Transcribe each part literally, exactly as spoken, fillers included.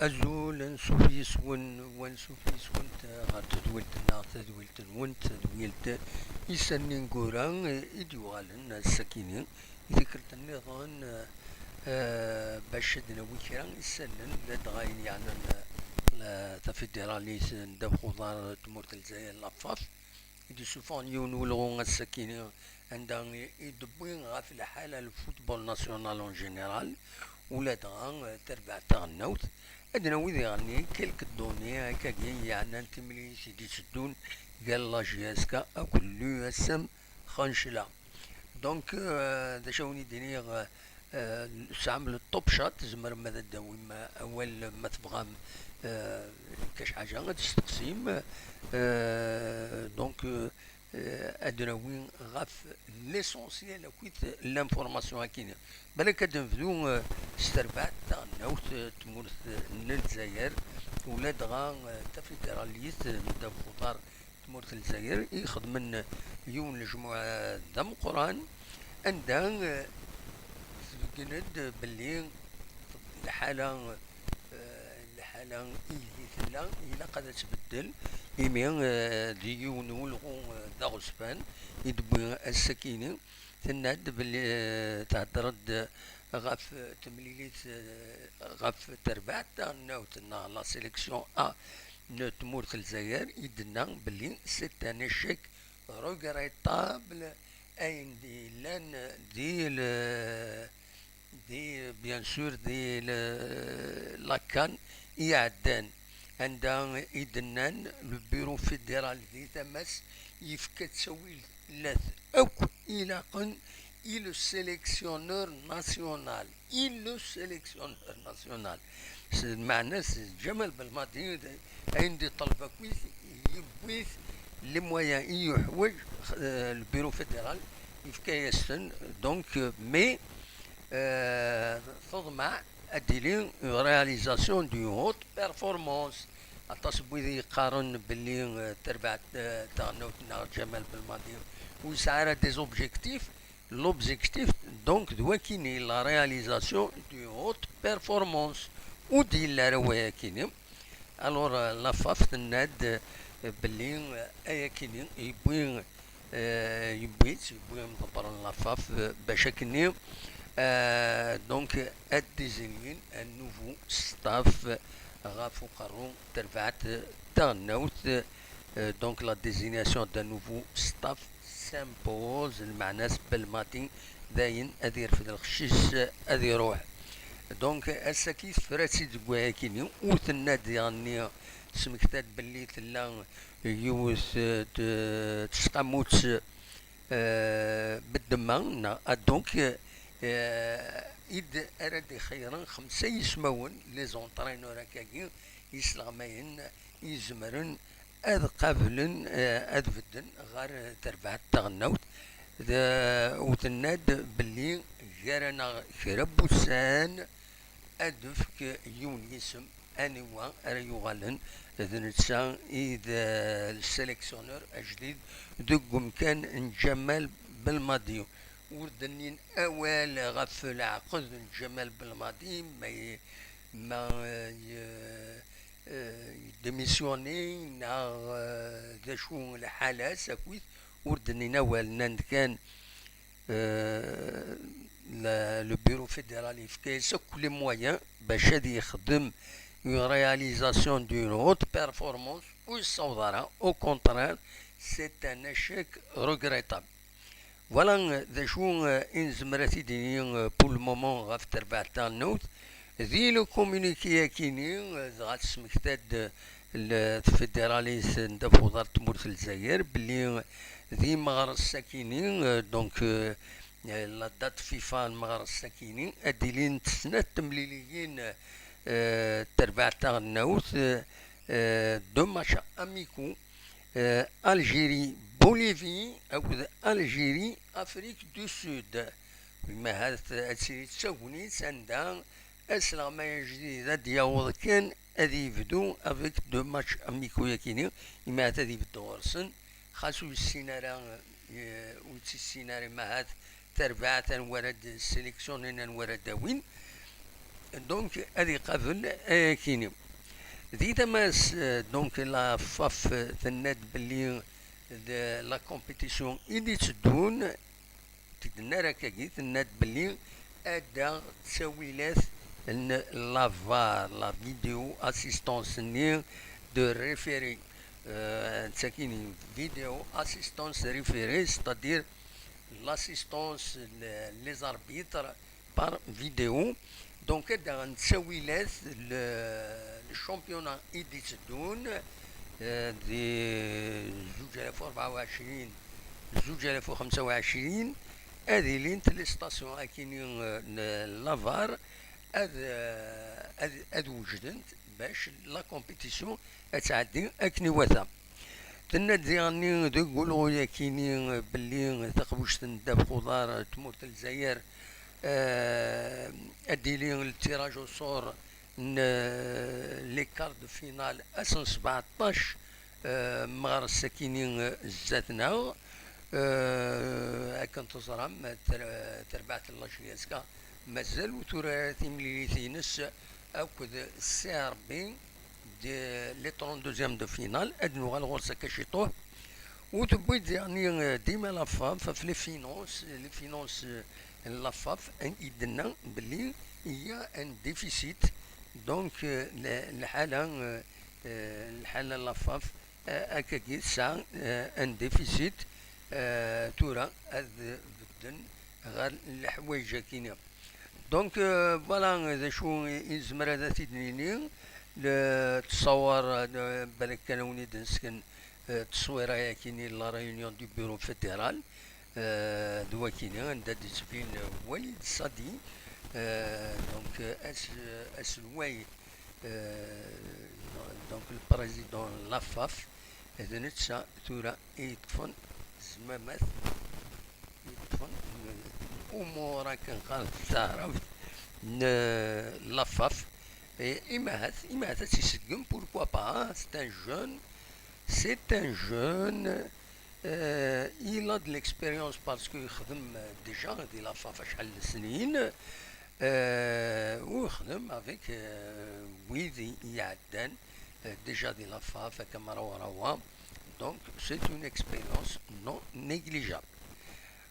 Azul, ansuf yes-wen, u ansuf yes-went ɣer tedwilt-nneɣ, tadwilt-nwent, tadwilt Isallen Ineggura i d-yuɣalen ass-akini, i tikkelt nniḍen, eh, bac ad d-nawi kra isallen, ladɣa ayen yeɛnan, eh, tafidiṛalit n ddabex uḍar n tmurt n Lezzayer, la FAF, i d-isuffɣen yiwen n ulɣu ass-akini, anda i, i d-wwi ɣef lḥala n lfutbol national en général, ula dɣa, eh, tarbaɛt taɣelnawt. Ad nawi diɣen quelques données akkagi yeɛnan timlilit i d-itteddun gar la JSK akked l'USM Xancla. Donc, euh, d acu i wen-d-iniɣ, euh, euh, tesɛam le top chat, tzemrem ad d-tawim awal ma tebɣam, euh, kac ḥaǧa ad testeqsim. Euh, donc, euh, euh, ad d-nawi ɣef l'essentiel akkit l'information akini. Balak ad d-nebdu, euh, s terbaɛt taɣelnawt, euh, tmurt, euh, n Lezzayer, ula dɣa, euh, tafidiṛalit, euh, n ddabex uḍar tmurt n Lezzayer i ixedmen yiwen n lejmuɛ d ameqqran, anda, eh, tbeggen-d belli lḥala, eh, lḥala ideg tella ilaq ad tbeddel, imi, eh, d yiwen n ulɣu, eh, d aɣezfan i d-tewwi ass-akini. Tenna-d belli, eh, thedder-d ɣef temlilit, eh, ɣef terbaɛt taɣelnawt neɣ la sélection A n tmurt n Lezzayer, i d-tenna belli c'est un échec regrettable, ayen d-yellan di le, di, bien sûr, di le, la CAN iɛeddan, anda i d-nnan le bureau fédéral di tama-s yefka ttawilat akk ilaqen i le sélectionneur national, i le sélectionneur national. S lmeɛna-s Ǧamal Belmadi, ayen d-iṭleb akkit, yewwi-t, les moyens i yuḥwaǧ, euh, le bureau fédéral yefka-yas-ten. Donc, euh, mais, euh, teḍmeɛ ad d-tili une réalisation d'une haute performance. Aṭas n wid yeqqaren belli, euh, terbaɛt, euh, taɣelnawt neɣ Ǧamal Belmadi ur yesɛi ara des objectifs. L'objectif, donc, d wakini, la réalisation d'une haute performance. Ur d-yelli ara wayakini. Alors, euh, la FAF tenna-d, euh, belli, euh, ayakini yewwi, euh, yewwi-tt, yewwi imḍebbren n la FAF, euh, bac akkenni, euh, donc, ad désignin un nouveau staff ɣef uqerru n terbaɛt taɣelnawt, euh, donc la désignation d'un nouveau staff s'impose, lmeɛna-s Belmadi dayen ad irfed lexcic, ad iruḥ. Donc, ass-agi tefra-tt-id deg wayakini, ur tenna-d diɣenni, tesmekta-d belli tella yiwet, euh, de, tesqamut, euh, beddemma, neɣ, ah, donc, euh, i d ara d-ixeyyren xemsa yismawen, les entraîneurs akkagi yesleɣmayen, izemren ad qablen, eh, ad bedden ɣer terbaɛt taɣelnawt. D-, u tenna-d belli gar-aneɣ kra n wussan ad d-tefk yiwen yisem, aniwa ara yuɣalen d netta i d, eh, le sélectionneur ajdid deg umkan n Ǧamal Belmadi. Ur d-nnin awal ɣef leɛqed n Ǧamal Belmadi, ma y-, ma, eh, y-, eh, yedémissionner neɣ, eh, d acu lḥala-s akkit, ur d-nnin awal, nnan-d kan, eh, la, le bureau fédéral yefka-yas akk les moyens bac ad yexdem une réalisation d'une haute performance, ur yessaweḍ ara, au contraire, c'est un échec regrettable. Voilà, euh, d acu, euh, i nezmer ad t-id-nini, euh, pour le moment ɣef terbaɛt taɣelnawt. Di le communiqué-akini, euh, dɣa tesmekta-d, euh, le, tfidiralit n ddabex uḍar n tmurt n Lezzayer, belli, euh, di meɣres-akini, euh, donc, euh, euh, la date FIFA n meɣres-akini, ad d-ilint snat temliliyin, euh, terbaɛt taɣelnawt, euh, euh, deux matchs amicaux, euh, Algérie, Bolivie, akked Algérie, Afrique du Sud. Imahat ad tili d tagnit anda asleɣmay ajdid ad d-yaweḍ kan ad yebdu avec deux matchs amicaux-akini, imahat ad ibeddu ɣur-sen, xas ur yessin ara, euh, ur yessin ara imahat tarbaɛt anwa ara d-sélectionnin, anwa ara d-awin. Donc, ad iqabel ayakini. Di tama-s, euh, donc, la FAF tenna-d belli d la compétition i d-itteddun, ur t-id-tenna ara akkagi, tenna-d belli ad d-taɣ ttawilat n la VAR, la vidéo assistance-nni de référé. Euh, d takini, vidéo assistance référé, c'est-à-dire l'assistance, le- les arbitres par vidéo. Donc, ad d-aɣen ttawilat le, le championnat i d-itteddun, euh, di zuǧ alaf u rebɛa u ɛecrin, zuǧ alaf u xemsa u ɛecrin, ad ilint les stations akini, euh, n la VAR, ad, euh, ad, ad wejdent bac la compétition ad tɛeddi akken iwata. Tenna-d diɣenni deg ulɣu-yakini belli taqbuct n ddabex uḍar n tmurt n Lezzayer, euh, ad d-tili le tirage au sort n, euh, les quarts de finale ass n sbeɛṭac, euh, meɣres akini, euh, zdat-neɣ. Euh, akken teẓram, ter- terbaɛt n la J S K mazal ur tura ara timlilit-ines akked C R B de les trente-deuxièmes de finale, ad nuɣal ɣur-s akka ciṭuḥ. U tewwi-d diɣenni, euh, dima la FAF, ɣef les finances, les finances, euh, n la FAF, i d-tenna belli il y a un déficit. Donc, euh, le- lḥala, euh, euh, lḥala n la FAF, euh, akkagi tesɛa, euh, un déficit, euh, tura ad bedden ɣer leḥwayeǧ-akini. Donc, euh, voilà, d acu i nezmer ad t-id-nini. Le- تصور, euh, balak kan ad wen-id-nesken, euh, tteswira-yakini, la réunion du bureau fédéral, euh, d wakini anda d-yettbin, euh, Walid Sadi, euh, donc, euh, as- aselway, euh, donc le président n la FAF, d netta tura i yeṭṭfen zmamat, yeṭṭfen umur akken qqaren s taɛrabt n la FAF. Et imahat, imahat ad tt-iseggem, pourquoi pas, hein, c'est un jeune, c'est un jeune, euh, il a de l'expérience parce que yexdem déjà di la FAF acḥal n snin, euh, u yexdem avec, euh, wid i iɛeddan, euh, déjà di la FAF, akka mraw rawa. Donc, c'est une expérience non négligeable.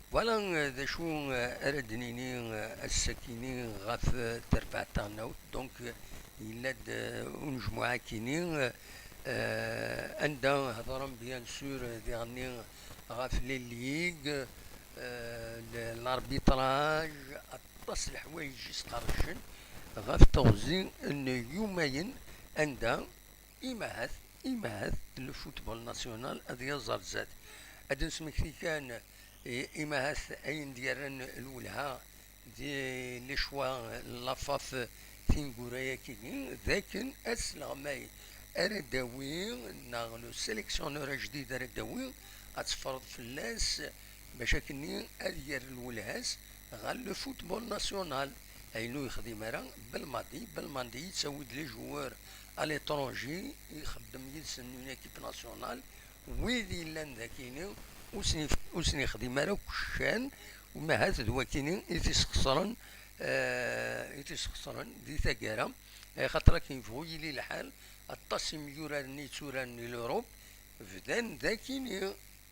Voilà, euh, d acu, euh, ara d-nini, euh, ass-akini ɣef, euh, terbaɛt taɣelnawt. Donc, euh, yella-d, euh, unejmuɛ akini, euh, euh, anda hedren, bien sûr, euh, diɣenni ɣef les ligues, euh, le- l'arbitrage, aṭas n leḥwayeǧ yesqerdcen ɣef teɣzi n yumayen, anda imahat, imahat le football national ad yaẓ ar zdat. Ad d-nesmekti kan, i- imahat ayen d-yerran lwelha di les choix n la FAF tineggura-yakini, d akken asleɣmay ara d-tawi, neɣ le sélectionneur ajdid ara d-tawi, ad teffreḍ fell-as, bac akkenni ad yerr lwelha-s ɣer le football national. Ayen ur yexdim ara Belmadi. Belmadi yettawi-d les joueurs à l'étranger, ixeddem yid-sen une équipe nationale. Wid yellan dakini ur sen-, ur sen-yexdim ara akk ccan, u mahat d wakini i t-isxeṣren, eh, i t-isxeṣren di taggara, axaṭer akken yebɣu yili lḥal, aṭas imyuraren i yetturaren i l'Europe bdan dakini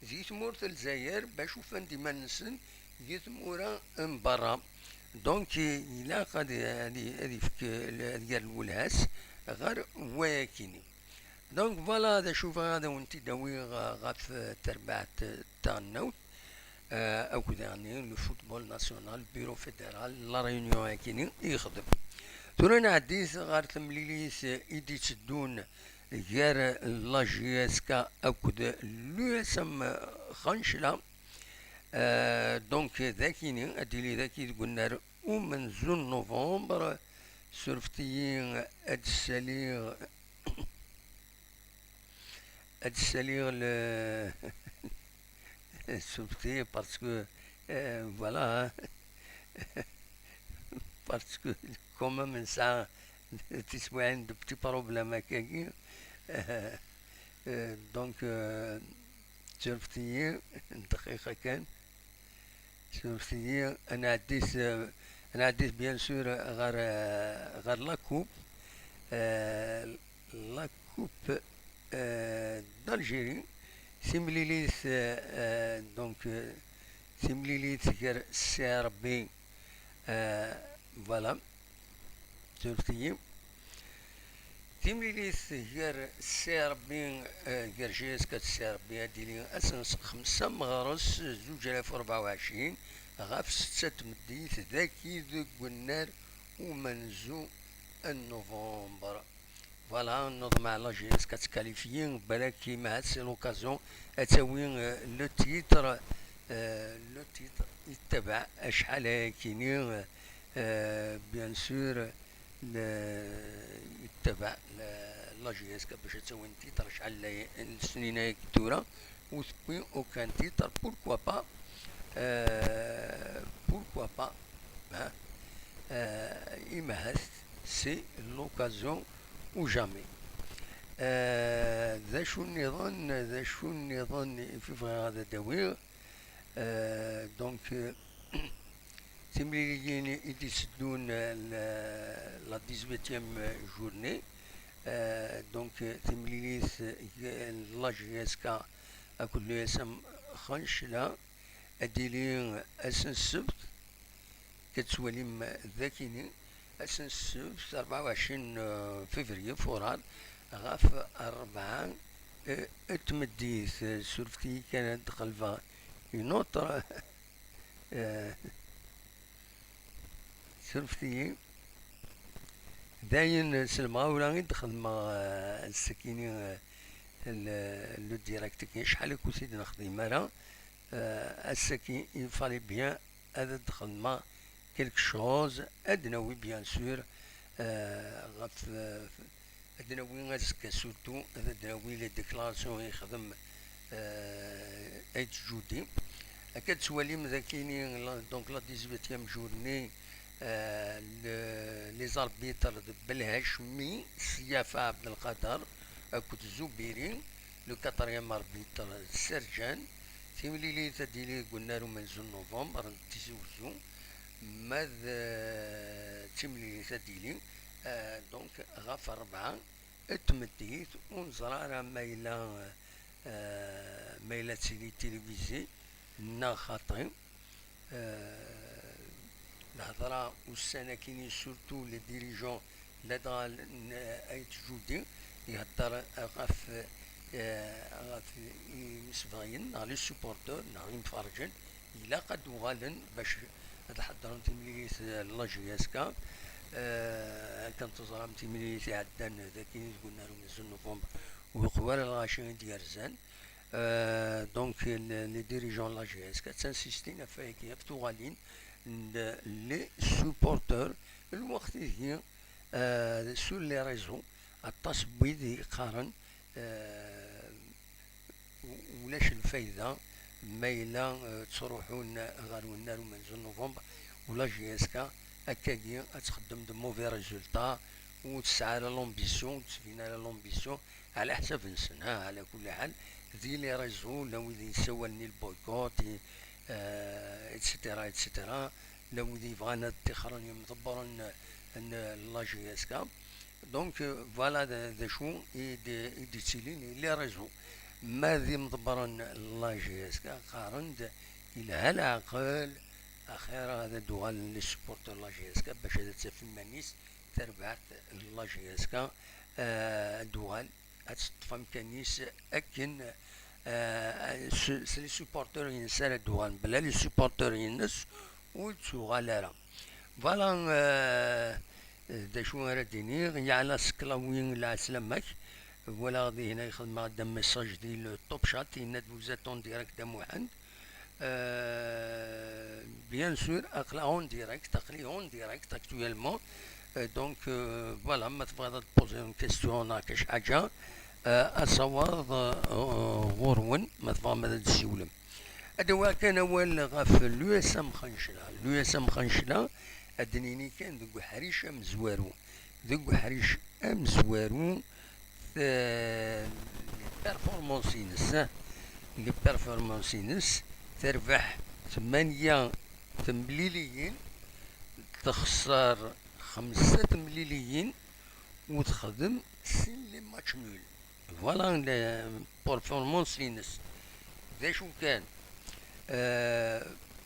di tmurt n Lezzayer bac ufan-d iman-nsen di tmura n berra. Donc, ilaq ad, ad, ad yefk, ad yerr lwelha-s ɣer wayakini. Donc, voilà d acu bɣiɣ ad awen-t-id-awiɣ, euh, ɣef, euh, terbaɛt, euh, taɣelnawt, euh, akked daɣenni le football national, bureau fédéral, La Réunion akini i yexdem. Tura nɛeddi ɣer temlilit i d-itteddun gar la J S K akked l'U S M Khanchla. Euh, donc, dakini, ad d-tili daki deg unnar umenzu n novembre, surfet-iyi ad d-ssaliɣ, ad d-ssaliɣ le, surfet-iyi parce que, euh, voilà, hein. Parce que quand même nesɛa tiswiɛin de petits problèmes akkagi. Euh, donc, euh, surfet-iyi, dqiqa kan. Surfet-iyi, ad nɛeddi s, Nɛeddi bien sûr ɣer, ɣer la coupe, euh, la coupe, euh, d'Algérie. Timlilit, euh, donc, euh, timlilit gar Serbie, euh, voilà, Turquie. Timlilit gar Serbie, eh, gar J S K d Serbie ad d-tili ass n xemsa meɣres zuǧ alaf u rebɛa u ɛecrin ɣef setta n tmeddit dagi deg unnar umenzu n November. Voilà, neḍmeɛ la J S K ad tkalifyi, balak imahat c'est l'occasion ad tawi, eh, le titre, eh, le titre yettabaɛ acḥal ayakini, eh, bien sûr, le, yettabaɛ la, la J S K bac ad tawi titre acḥal n snin ay tura, ur tewwi aucun titre, pourquoi pas, euh, pourquoi pas, hein, euh, imahat, c'est l'occasion ou jamais. Euh, d acu nniḍen, d acu nniḍen i bɣiɣ ad d-awiɣ? Euh, donc, euh, timliliyin i d-itteddun, euh, la, la dix-huitième journée. Euh, donc, euh, timlilit, euh, n la J S K akked l'U S M Xencla ad d-tili ass n ssebt. Ad tettwalim dakini ass n ssebt rebɛa u ɛecrin février, furar, ɣef rebɛa, eh, n tmeddit. Eh, surfet-iyi kan ad d-qelbeɣ une autre. Eh, surfet-iyi. Dayen, s lemɣawla i d-xedmeɣ, eh, ass-akini, eh, le, le direct-agi. Acḥal akud i d-nexdim ara. Eh, ass-agi, il fallait bien ad d-xedmeɣ quelque chose, ad d-nawi bien sûr, euh, ɣef, euh, ad d-nawi azekka surtout, ad d-nawi les déclarations i yexdem, euh, Aït Djoudi. Akka ad twalim dakini, la, donc la dix-huitième journée, euh, le, les arbitres de Belhachmi, Siafa Abdelkader, akked Zubiri, le quatrième arbitre Serjan. Timlilit ad d-tili deg unnar umenzu n november n Tizi Uzzu, ma d, eh, timlilit ad d-tili, eh, donc ɣef rebɛa n tmeddit, ur neẓri ara ma yella, eh, ma yella ad tili télévisée neɣ xaṭi. Eh, lehḍra ussan-akini, surtout les dirigeants, ladɣa n Aït Djoudi, ihedder ɣef, eh, ɣef imsebɣiyen neɣ les supporters neɣ imferrǧen, ilaq ad d-uɣalen bac ad ḥeddren timlilit n la J S K. Eh, akken teẓram, timlilit iɛeddan dagi deg unnar umenzu n november, ur yeqwa ara lɣaci i d-yerzan. Euh, donc, le, les dirigeants n la J S K ttinsistin ɣef wayagi, ɣef tuɣalin n les supporters, lweqt ideg, euh, sur les réseaux, aṭas n wid i yeqqaren, euh, u-, ulac lfayda ma yella, euh, ttruḥun ɣer unnar umenzu n november, u la J S K akkagi ad txeddem de mauvais résultats, ur tesɛi ara l'ambition, ur d-tbin ara l'ambition, ɛla ḥsab-nsen, ha, ɛla kulli ḥal, di les réseaux, llan wid yessawalen i lboycott, i, euh, et cetera, et cetera. Llan wid yebɣan ad ṭṭixren yimḍebbren n, n la J S K. Donc, euh, voilà d, d acu i d, i d-yettilin i les réseaux. Ma d imḍebbren n la J S K qqaren-d, yelha leɛqel, axir ad d-uɣalen les supporters n la J S K bac ad taf iman-is terbaɛt n la J S K, euh, ad d-uɣal ad teṭṭef amkan-is akken, eh, s, s les supporters-ines ara d-uɣalen, bla les supporters-ines ur d-tuɣal ara. Voilà, eh, d acu ara d-iniɣ, yeɛla Seklawi, lɛeslama-k. Walaɣ dihin ay xedmeɣ-d un message di le Top Chat, yenna-d vous êtes en direct a Muḥend. Euh, bien sûr, aql-aɣ en direct, aql-i en direct actuellement. Euh, donc, euh, voilà, ma tebɣiḍ ad poser une question neɣ kac ḥaǧa, euh, asawaḍ, euh, ɣur-wen, ma tebɣam ad d-ssiwlem. Ad awiɣ kan awal ɣef l'U S M Xencla. L'U S M Xencla, ad d-nini kan deg uḥric amezwaru. Deg uḥric amezwaru, eh, les performances-ines, les performances-ines, terbeḥ tmanya temliliyin, Texṣer xemsa temliliyin u texdem sin les matchs nuls. Voilà la performance-ines. D acu kan, euh,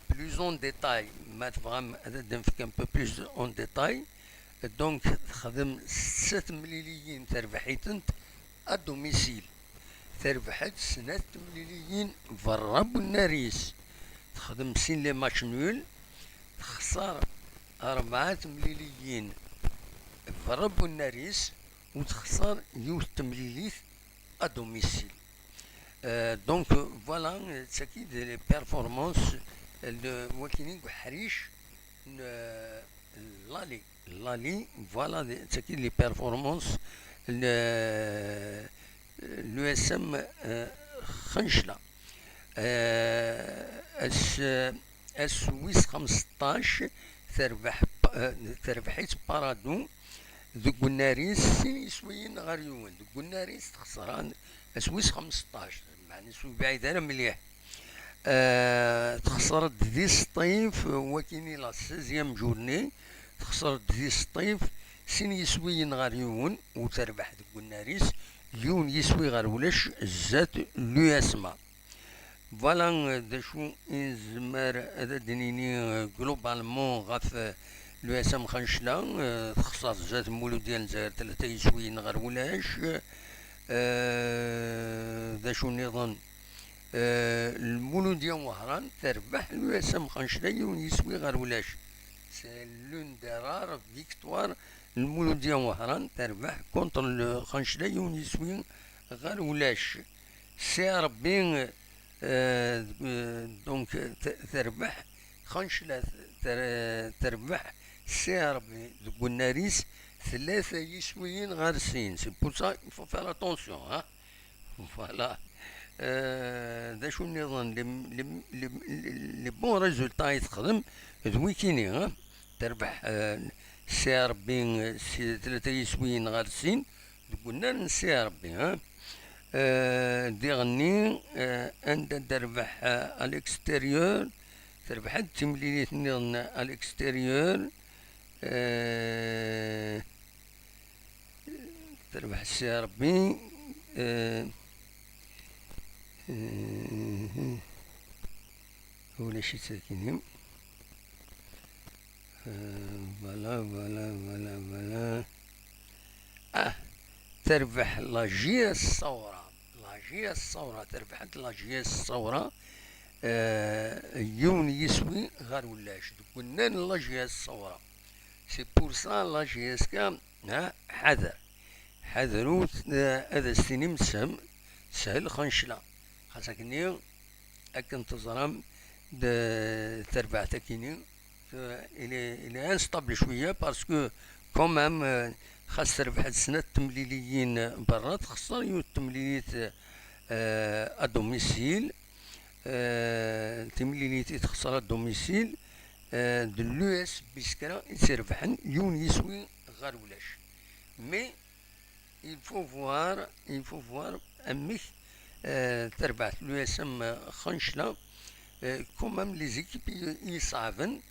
plus en détail, ma tebɣam ad d-nefk un peu plus en détail, donc texdem setta temliliyin terbeḥ-itent à domicile. Terbeḥ-d snat temliliyin berra n unnar-is. Texdem sin les matchs nuls, texṣer rebɛa temliliyin berra n unnar-is, u texṣer yiwet temlilit à domicile. Euh, donc, euh, voilà, euh, d tagi d les performances, euh, n wakini deg uḥric n, euh, l'Ali. L'Ali, voilà, d tagi d les performances n, euh, l'U S M, euh, Xencla. Euh, ass, ass wis xemseṭṭac, terbeḥ, euh, terbeḥ-itt Paradou deg unnar-is sin yiswiyen ɣer yiwen. Deg unnar-is texṣer, ass wis xemseṭṭac, meɛna ur yebɛid ara mliḥ. Euh, texṣer-d di Sṭif, wakini la seizième journée, texṣer-d di Sṭif sin yiswiyen ɣer yiwen, u terbeḥ deg unnar-is yiwen yiswi ɣer ulac zdat l'U S M A. Voilà, euh, d acu i nezmer ad d-nini, euh, globalement ɣef, euh, l'U S M Xencla, euh, texṣer zdat Muludya n Lezzayer tlata yiswiyen ɣer ulac. Euh, d acu nniḍen? Euh, Muludya n Wehran terbeḥ l'U S M Xencla yiwen yiswi ɣer ulac. C'est l'une des rares victoires n Muludya n Wehran, terbeḥ contre le Xencla yiwen yiswi ɣer ulac. Si Rebbi, euh, euh, donc, te-, terbeḥ, Xencla ter-, terbeḥ Si Rebbi deg unnar-is tlata yiswiyen ɣer sin. C'est pour ça, il faut faire attention, hein. Voilà. Euh, d acu nniḍen, les, les, les, les bons résultats i texdem d wikini, hein. Terbeḥ, euh, Si Rebbi, euh, si tlata yiswiyen ɣer sin, deg unnar n Si Rebbi, hein. Euh, diɣenni, euh, anda d-terbeḥ, euh, à l'extérieur, terbeḥ-d timlilit nniḍen à l'extérieur, euh, terbeḥ Si Rebbi, euh, euh, ulac-itt akini. Euh, voilà, voilà, voilà, voilà. Ah, terbeḥ la J S Ṣawra. La J S Ṣawra, terbeḥ-d la J S Ṣawra. Euh, yiwen yiswi ɣer ulac. Deg unnar n la J S Ṣawra. C'est pour ça la J S K, ha, ḥader. Ḥadrut, euh, ad as-tinim teshel, teshel Xencla. Xas akkenni, akken teẓram, d tarbaɛt akini, euh, il est, il est instable cwiya parce que quand même, euh, xas terbeḥ-d snat temliliyin berra, texṣer yiwet temlilit, euh, à domicile, euh, timlilit i texṣer à domicile, euh, d l'U S Biskra i tt-irebḥen yiwen yiswi ɣer ulac. Mais il faut voir, il faut voir amek, euh, terbeḥ l'U S M Xencla, euh, quand même les équipes i, i iṣeɛben,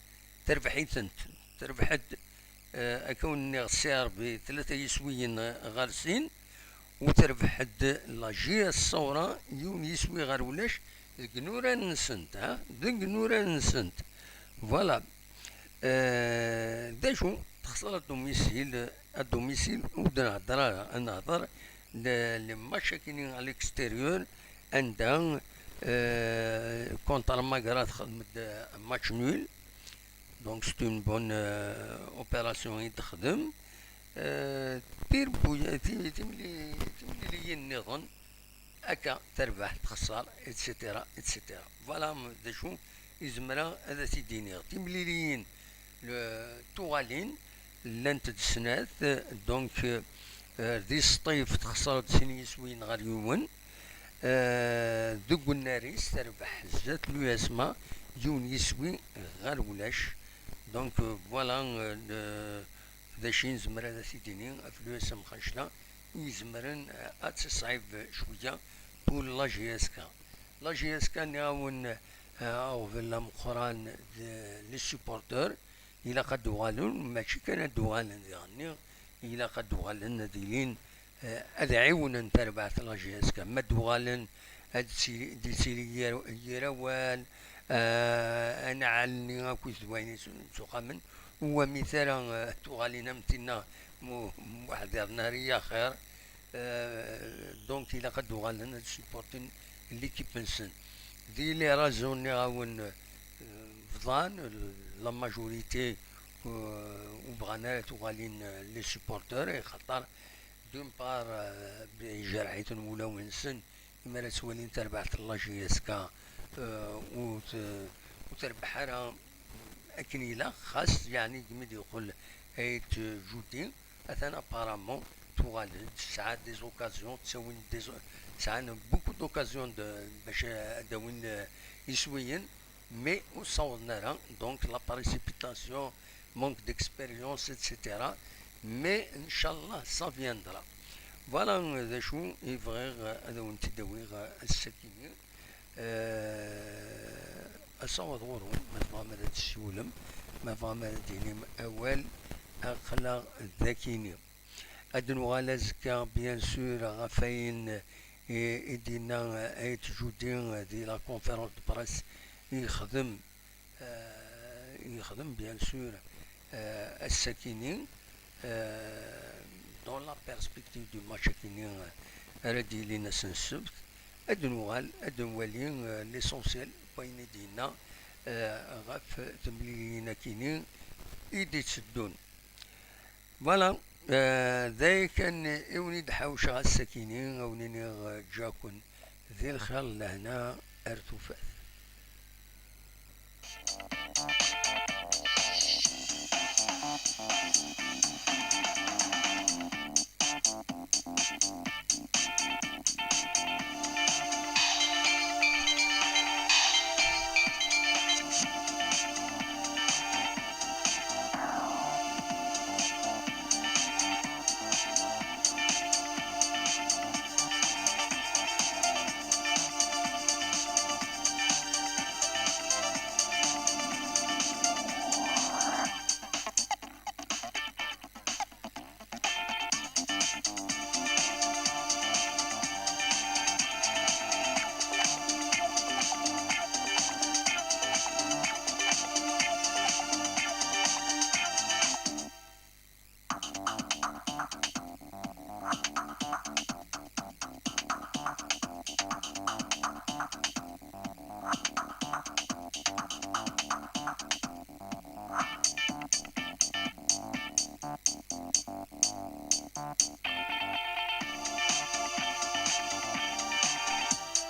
terbeḥ-itent. Terbeḥ-d, euh, akka wen-nniɣ, Si Rebbi tlata yiswiyen ɣer sin, u terbeḥ-d la J S Ṣawra yiwen yiswi ɣer ulac deg inurar-nsent, ha? Deg inurar-nsent. Voilà. Euh, d acu? Texṣer à domicile, à domicile, ur d-nehder ara, ad nehder le, le match akini à l'extérieur, anda, euh, contre Magra texdem-d match nul. Donc c'est une bonne, euh, opération i texdem. Euh, tirbu-, ti-, timli-, timliliyin nniḍen, akka terbeḥ, txeṣṣer, et cetera, et cetera. Voilà, m-, d acu i zemreɣ ad as-id-iniɣ. Timliliyin, le, tuɣalin, llant d snat, donc, euh, di Sṭif texṣer-d sin yiswiyen ɣer yiwen, euh, deg unnar-is terbeḥ zdat l'U S M A yiwen yiswi ɣer ulac. Donc, euh, voilà, euh, le, d acu i nezmer ad as-id-ini ɣef l'U S M Xencla i izemren, euh, ad teṣɛib cwiya pour la J S K. La J S K, nniɣ-awen, euh, aɣbel ameqqran d les supporters, ilaq ad d-uɣalen, mačči kan ad d-uɣalen diɣenni, ilaq ad d-uɣalen ad ilin, eh, ad ɛiwnen tarbaɛt n la J S K. Ma d-uɣalen ad d-tili, d-tili yir, yir awal, eh, anɛal-nni akked d wayen yettxemmimen, u amitara, eh, tuɣalin am tinna mu-, muḥdiren ar i axir. Euh, donc ilaq ad d-uɣalen ad supportin l'équipe-nsen. Di les raisons nniɣ-awen, euh, bḍan, la majorité, euh, ur bɣan ara tuɣalin, euh, les supporters, i xaṭer d'une part, euh, ijerreḥ-iten wulawen-nsen imi ara ttwalin tarbaɛt n la J S K, euh, ur t-, ur terbeḥ ara akken ilaq, xas yeɛni deg mi d-yeqqel Ayt Judi, atan apparemment tuɣal-d, tesɛa des occasions, ttawin des, sɛan beaucoup d'occasions de, bac ad d-awin, euh, iswiyen, mais ur ssawḍen ara, donc la précipitation, manque d'expérience, et cetera. Mais, inchallah, ça viendra. Voilà, euh, d acu i bɣiɣ, euh, ad awen-t-id-awiɣ, euh, ass-agi-nni. Euh, ass-a ad ɣur-wen, ma tebɣam ad d-tessiwlem, ma tebɣam ad d-tinim awal, aql-aɣ dagi-nni. Ad d-nuɣal azekka, bien sûr, ɣef wayen i, i d-yenna, eh, Ayt Judi, eh, di la conférence de presse i yexdem, eh, i yexdem, bien sûr, eh, ass-akini, eh, dans la perspective du match akini, eh, ara d-yilin ass n ssebt. Ad d-nuɣal, ad d-nwali, eh, l'essentiel n wayen i d-yenna, eh, ɣef temliliyin akini i d-itteddun. Voilà, eh, d aya kan i wen-id-ḥawceɣ ass-akini, a wen-iniɣ, eh, ǧǧaken di lxir, lehna ar tufat.